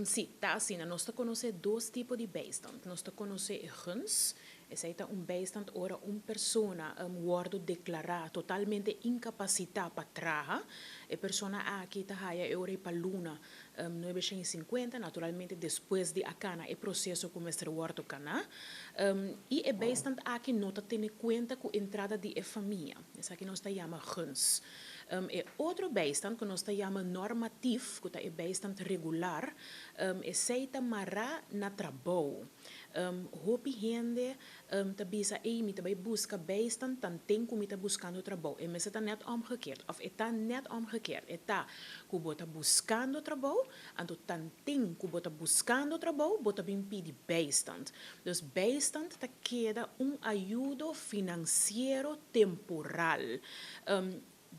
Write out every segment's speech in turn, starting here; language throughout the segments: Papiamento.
Si, ta asina. Nos ta konosé dos tipo di bijstand. Nos ta konosé e guns, esei ta un bijstand ora un persona wòrdu deklará totalmente inkapasitá pa traha. E persona aki ta haya e ora pa luna 950, naturalmente despues di a kana e proseso ku mester wòrdu kaná. I e bijstand aki no ta tene kuenta ku entrada di e famia. Esaki nos ta yama guns. E otro bijstand ku nos ta yama normatief, ku ta e bijstand regular, esei ta mará na trabou. Hopi hende ta bisa: "Ei, mi ta bai buska bijstand tanten ku mi ta buskando trabou." E mester ta net omgekeerd, of e ta net omgekeerd. E ta ku bo ta buskando trabou, anto tanten ku bo ta buskando trabou, bo ta bin pidi bijstand. Dus bijstand ta keda un ayudo finansiero temporal.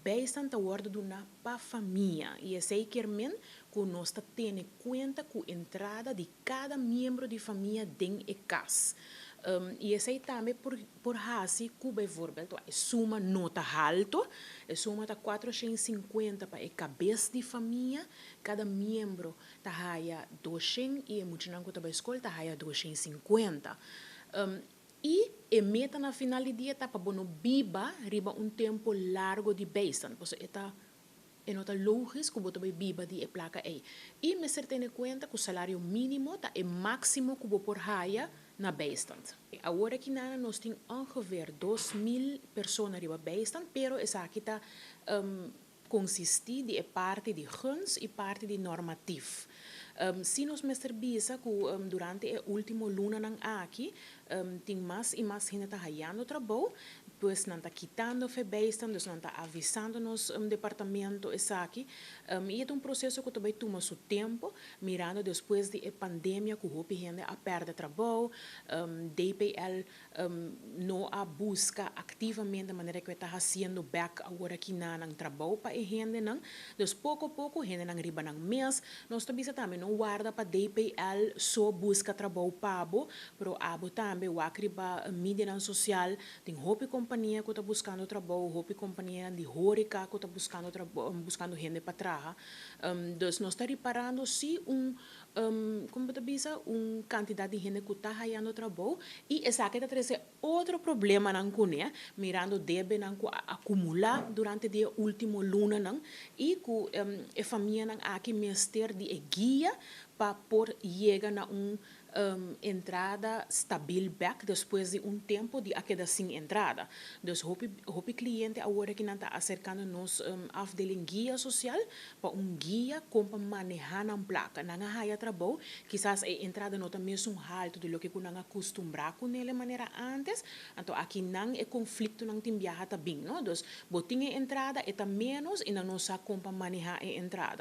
Bijstand ta wòrdu duná pa famia i esei ke men ku nos ta tene kuenta ku entrada di kada miembro di famia den e kas. I esei tambe por hasi ku bijvoorbeeld e suma no ta haltu, e suma ta 450 pa e kabes di famia, kada miembro ta haya 200 i e muchanan ku ta bai skol ta haya 250. I e meta na final di dia ta pa bo no biba riba un tempu largu di bijstand. Pasobra e no ta lógiko ku bo ta biba di e plaka ei. I mester tene kuenta ku salario mínimo ta e máksimo ku bo por haya na bijstand. Awor aki nos tin ongeveer 2000 persona riba bijstand, pero esaki ta konsistí di parti di guns i parti di normatief. Si nos mester bisa ku durante e último lunanan aki, tin mas i mas hende ta hayando trabou, pues nan ta kitando for di bijstand, dus nan ta avisando nos departamento esaki. I ta un proseso ku tambe ta tuma su tempu, mirando despues di e pandemia ku hopi hende a pèrdè trabou, DPL no a buska aktivamente manera ku ta hasiendo bèk awor aki na nan trabou pa e hendenan. Dus poko poko hendenan riba nan mes, nos ta bisa tambe no warda pa DPL so buska trabou pa bo, pero abo tambe wak riba media sosial, tin hopi kompania ku ta buskando trabou, hopi kompania di horeca ku ta buskando trabou, buskando hende pa traha. Dus nos ta riparando si un, kon ta bisa, un kantidat di hende ku ta hayando trabou i esaki ta trese otro problemanan kuné, mirando debenan ku a akumulá durante e último lunanan i ku e famianan aki mester di e guia pa por yega na un entrada stabil bèk despues di un tempu di a keda sin entrada. Dus hopi hopi kliente awor aki nan ta aserkando nos afdeling guia sosial pa un guia kon pa manehá nan plaka. Nan a haya trabou, kisas e entrada no ta mesun haltu di loke ku nan a kustumbrá kuné manera antes, anto aki nan e konfliktonan tin biaha ta bin, no? Dus bo tin e entrada, e ta menos i nan no sa kon pa manehá e entrada.